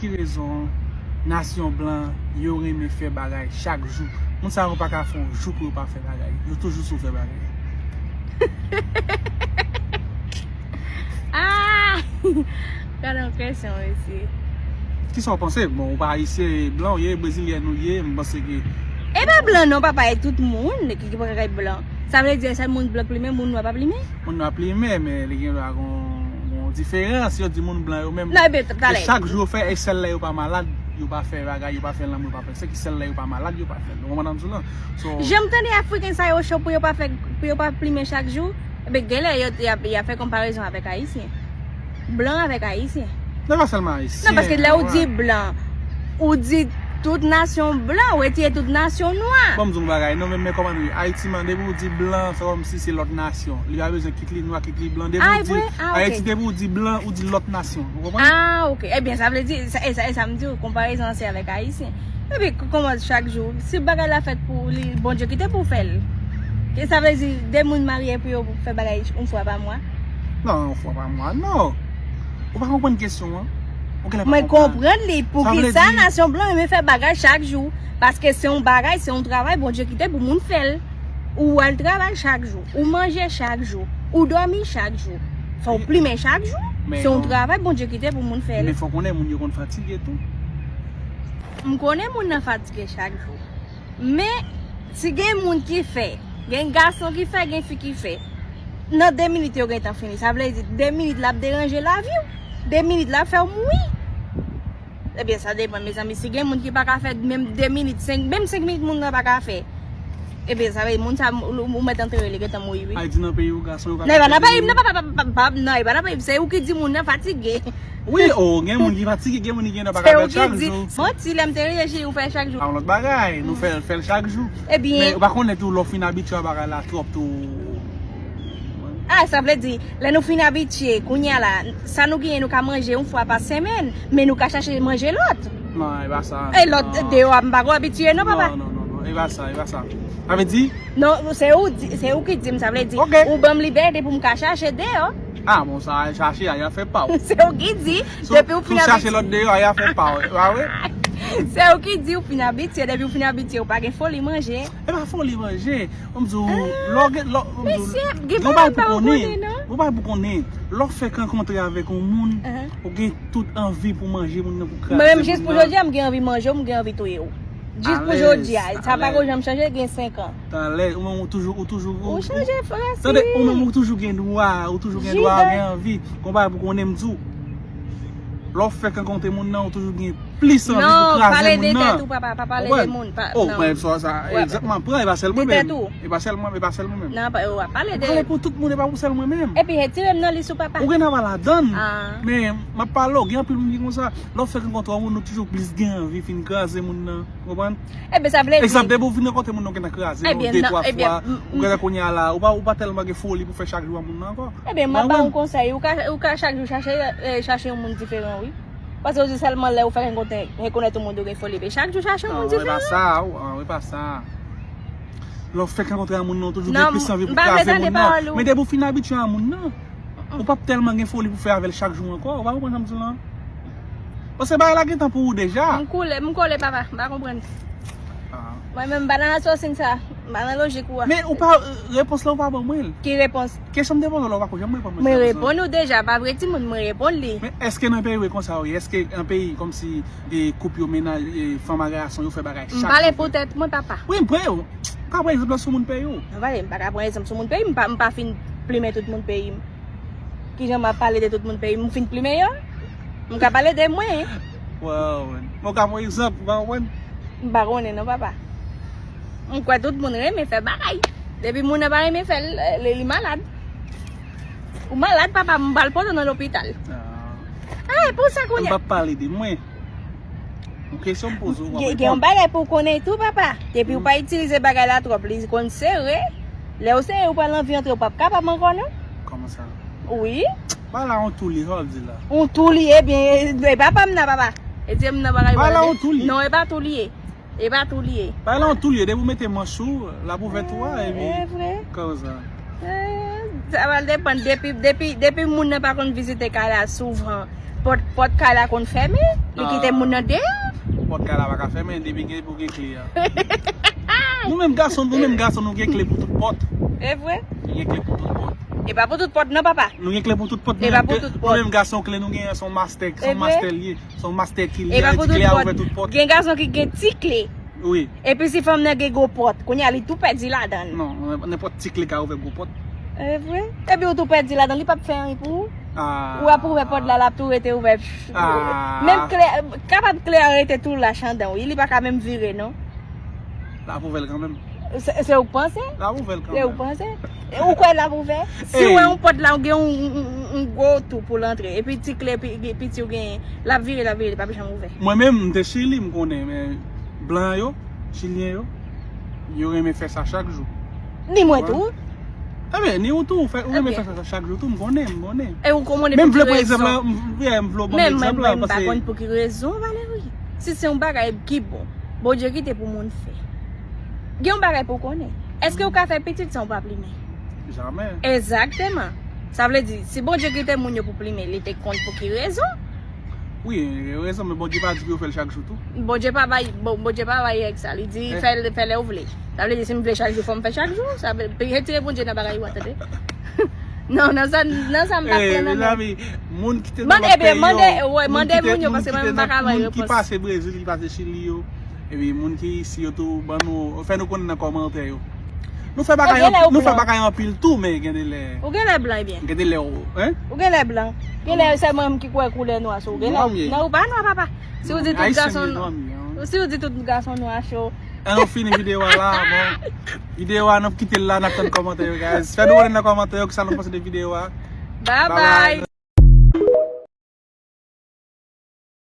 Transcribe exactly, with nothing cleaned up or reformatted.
Ki rezon nasyon blan yo renmen fè bagay chak jou? Moun sa yo pa ka fè yon jou pou yo pa fè bagay. Yo toujou sou fè bagay. Ah! Gade yon kesyon, mesye. Kisa w panse? Bon, ou pa ayisyen, blan ou ye, brezilyèn ou ye, m panse ke E pa blan non, papa, e tout moun ki, ki pa ka blan. Sa vle di, sèl moun blan plimen, moun nwa pa plimen? Moun nwa plimen, men li gen dwa gon, gon diferans. Yo di moun blan yo menm. Non, ebyen, talè. Chak jou yo fè, e sèl lè yo pa malad, yo pa fè bagay, yo pa fè lanmou, yo pa fè sèks, sèl lè yo pa malad, yo pa fè. Ou konprann sa m di w lan? So, Jan m tande Afriken sa yo cho pou yo pa fè, pou yo pa plimen chak jou. Ebyen, genlè yo, y a, y a fè konparezon avèk Ayisyen. Blan avèk Ayisyen. Non, pa sèlman Ayisyen. Non, paske lè ou di blan, ou di tout nasyon blan, ou retire tout nasyon nwa. Bon, m di yon bagay, non, men, men kòman nou ye? Ayiti, man, depi ou di blan, se kòmsi se lòt nasyon. Li pa bezwen kit li nwa, kit li blan. Depi Ah, ou di vre? Ah, Ayiti, ok. Depi ou di blan, ou di lòt nasyon. Ou konprann? Ah, ok. Ebyen, sa vle di, sa, e sa, e sa m di w, konparezon an se avèk Ayisyen. Epi, k- kòman chak jou? Si bagay la fèt pou li, Bondye kite pou fè l. Ke sa vle di, de moun marye pou yo fè bagay yon fwa pa mwa? Non, yon fwa pa mwa, non. Ou pa konprann kesyon an? Ou genlè pa Mwen konprann. Konprann li, pou Sa vle kisa di- nasyon blan renmen fè bagay chak jou? Paske se yon bagay, se yon travay Bondye kite pou moun fè l. Ou al travay chak jou, ou manje chak jou, ou dòmi chak jou. Fò w plimen chak jou. Men Se yon non. Travay Bondye kite pou moun fè l. Men fò konnen moun yo konn fatige tou. M konnen moun nan fatige chak jou. Men, si gen moun ki fè, gen gason ki fè, gen fi ki fè, nan de minit yo gentan fini. Sa vle di, de minit l ap deranje lavi w. De minit l ap fè w mouri. Ebyen, sa depann, mezanmi. Si gen moun ki pa ka fè menm de minit, senk, menm senk minit moun nan pa ka fè. Ebyen, sa vle di, moun sa, ou, ou mèt antere li, gentan mouri, wi. Ayiti nan peyi ou, gason yo pa Non, e pa nan fè peyi m, non, papa, papa, papa, non, e pa nan peyi m. Se ou ki di moun nan fatige. Wi, o, gen moun ki fatige, gen moun ki gen dwa pa Se ka ou fè ki chak di, jou. Manti, lè m te reyeji, ou fè chak jou. A yon lòt bagay, nou fè l, fè l chak jou. Ebyen. Men ou pa konnen tou, lè w fin abitye a bagay la twòp tou. Ah, sa vle di, lè nou fin abitye, kounye a la, sa nou genyen, nou ka manje yon fwa pa semèn, men nou ka chache manje lòt. Non, e pa sa. E lòt deyò a, m pa ko abitye, non, papa. Non, non, non, non, e pa sa, e pa sa. Sa vle di, Non, se ou, di- se ou ki di m, sa vle di, Ok. Ou ban m libète pou m ka chache deyò. Ah, bon, sa, chache a, y a fè pa w. Se ou ki di, depi ou fin Sou chache abitye. Lòt deyò a, y a fè pa w. Pa vre? Se ou ki di, ou fin abitye, depi ou fin abitye, ou pa gen foli manje. E pa foli manje. Mwen m di w, lè w gen, lè w, mwen m di w, Mesye, gen gen yon bagay bagay pa pou ou konnen. konnen, non? Yon bagay pou konnen. Lè w fèk rankontre avèk yon moun, Uh-huh. ou gen tout anvi pou manje moun nan, pou kraze Mwen menm, jis moun pou nan. Jodi a, m gen anvi manje w, m gen anvi touye w. Jis pou Alèz, jodi a, sa pa alèz. Ko janm chanje, gen senk an. Talè, ou menm ou toujou, ou toujou, Ou chanje fransi. Tande, ou menm ou toujou gen dwa, ou toujou gen dwa Jida. Gen anvi. Yon bagay pou konnen, m di w. Lè w fèk rankontre moun nan, ou toujou gen plis anvi pou Non, kraze pale moun de nan. Tèt ou, papa, pa pale de Konprann? moun. Pa, Oh, non. Mwen sa, sa, Wè. Egzakteman, pran, e pa sèl mwen De tèt menm. Ou. E pa sèl mwen, e pa sèl mwen menm. Nan, pa, ou pa pale de. Pale pou tout moun, e pa pou sèl mwen menm. Epi, retire m nan lis ou, papa. Ou gen dwa pa ladann. Ah. Men, m ap pale w, gen anpil moun ki konsa. Lè w fèk rankontre yon moun, ou toujou plis gen anvi fin kraze moun nan. Konprann? Ebyen, sa vle di. Egzanp, depi w fin rankontre moun nan, ou gentan kraze l Ebyen, de, non, twa ebyen, fwa. m- Ou gentan kounye a la, ou pa, ou pa tèlman gen foli pou fè chak jou a moun nan ankò. Ebyen, m ap ba Konprann? Ou konsèy. Ou ka, ou ka chak jou chache, eh, chache yon moun diferan, wi. Paske ou di sèlman lè ou fèk rankontre, rekonèt yon moun ou gen foli. Men chak jou chache yon moun Non, e pa diferan. Sa, ou, ah, e pa sa. Lè w fèk rankontre a moun nan, ou toujou Non, gen plis anvi m pou pa vle kraze tande moun nan. Pawòl ou. Men depi w fin abitye a moun nan, ou p ap tèlman gen foli pou fè avè l chak jou ankò. Ou pa konprann sa m di w lan? Paske bagay la gentan pou ou deja. M koule, m kole, papa. M pa konprann. Ah. Mwen menm, m pa nan asòsin sa. M pa nan lojik ou a. Men ou pa, repons la ou pa ban mwen l. Ki repons? Kesyon m te poze w la, ou pa ko janm reponn mwen Mwen sa, reponn ou deja, pa vre timoun, mwen reponn li. Men èske nan peyi w e konsa w ye? Èske nan peyi kòmsi e koup yo, mennaj, e fanm ak gason yo fè bagay chak M pale jou? Pou tèt mwen, papa. Wi, m pran yo. M ka pran egzanp la sou moun peyi w. Mwen pale, m pa ka pran egzanp sou moun peyi m, m pa, m pa fin plimen tout moun peyi m. Kijan m ap pale de tout moun peyi m, m fin plimen yo? M ka pale de mwen. Waw, men w ka pran egzanp, ou pa konprann? M pa konnen non, papa. M kwè tout moun renmen fè bagay. Depi moun nan pa renmen fè l, li, li malad. Ou malad, papa, m pral pote w nan lopital. Ah. Ah, pou sa M kounye. P ap pale de mwen. Yon kesyon m poze w, w ap Gen gen yon reponn. Bagay pou w konnen tou, papa. Depi ou pa itilize bagay la twòp, li konn sere. Lè w sere, ou pral anvi antre, ou p ap kapab ankò, non? Kòman sa? Wi. Bagay la yon tou li, sa w ap di la? Yon tou li ye, ebyen, e pa pa m nan, papa. E di m nan bagay. Bagay la Wè, yon tou li. Non, e pa tou li ye. E pa tou li ye. Bagay la yon tou li ye, depi w mete manch ou, l ap ouvè tou a, epi E vre. Kòman sa? Eh, sa va depann depi, depi, depi moun nan pa konn vizite kay la souvan. Pòt, pòt kay la konn fèmen, li kite moun nan deyò. Pòt kay la pa ka fèmen, depi gen pou gen kle a. Nou menm gason, nou menm gason, nou gen kle pou tout pòt. E vre? Nou gen kle pou tout pòt. E pa pou tout pòt non, papa. Nou gen kle pou tout pòt. E pa pou tout pòt. Nou menm gason, kle nou gen se yon mastè, se yon mastè li ye. Se yon mastè ki li ye, ti kle a ouvè tout pòt. Gen gason ki gen ti kle. Wi. Epi si fanm nan gen gwo pòt, kounye a li tou pèdi ladan l. Non, nenpòt ti kle ka ouvè gwo pòt. E vre? Epi ou tou pèdi ladan, li p ap fè anyen pou ou. Ou ap ouvè pòt la, l ap tou rete ouvè. Menm kle, kapab kle a rete tou lach andan, wi, li pa ka menm vire, non. L ap ouvè l kanmenm. Se, se ou k panse? L ap ouvè l kanmenm. Se ou k panse? Ou kwè l ap ouvè? Si w wè yon pòt la, ou gen yon, yon, yon, yon gwo tou pou l antre, epi ti kle pi, piti ou genyen, l ap vire, l ap vire, li p ap janm ouvè. Mwen menm, m te Chili, m konnen, men blan yo, Chilyen yo, yo renmen fè sa chak jou. Ni mwen tou. Ebyen, ni ou tou, ou renmen fè sa chak jou tou, m konnen, m konnen. E ou konnen pou ki rezon? Men m vle pran egzanp la, m vle ban egzanp la, paske. Men mwen, mwen m pa konn pou ki rezon, Valery. Si se yon bagay ki bon, Bondye kite pou moun fè. Gen yon bagay pou w konnen. Èske ou ka fè pitit san ou pa plimen? Jamè. Egzakteman. Sa vle di, si Bondye kite moun yo pou plimen, li te konn pou ki rezon? Wi, gen rezon, men Bondye pa di pou yo fè l chak jou tou. Bondye pa bay, Bon- Bondye pa bay règ sa. Li di, fè l, fè lè w vle. Sa vle di, si m vle chak jou, fò m fè chak jou. Sa vle, retire Bondye nan bagay ou a, tande. Non, nan sa, nan sa m pa kwè nan. Mezanmi, moun ki te nan lòt peyi yo, mande, wè, mande moun yo, paske mwen m pa ka bay repons. Moun ki pase Brezil, ki pase Chili yo, epi moun ki isi yo tou, ban nou, fè nou konnen nan kòmantè yo. Nou fè bagay, nou fè bagay anpil tou, men gen de lè. Ou gen lè blan, ebyen. Gen de lè, hein? Ou gen lè blan. Gen lè se mwen ki kwè koulè nwa sou ou. Gen lè, non, ou pa nwa, papa. Si ou di tout gason, si ou di tout gason nwa cho. An nou fini videyo a la, bon. Videyo a, nou kite l la, n ap tann kòmantè yo, guys. Fè nou konnen nan kòmantè yo kisa nou panse de videyo a. Bye bye.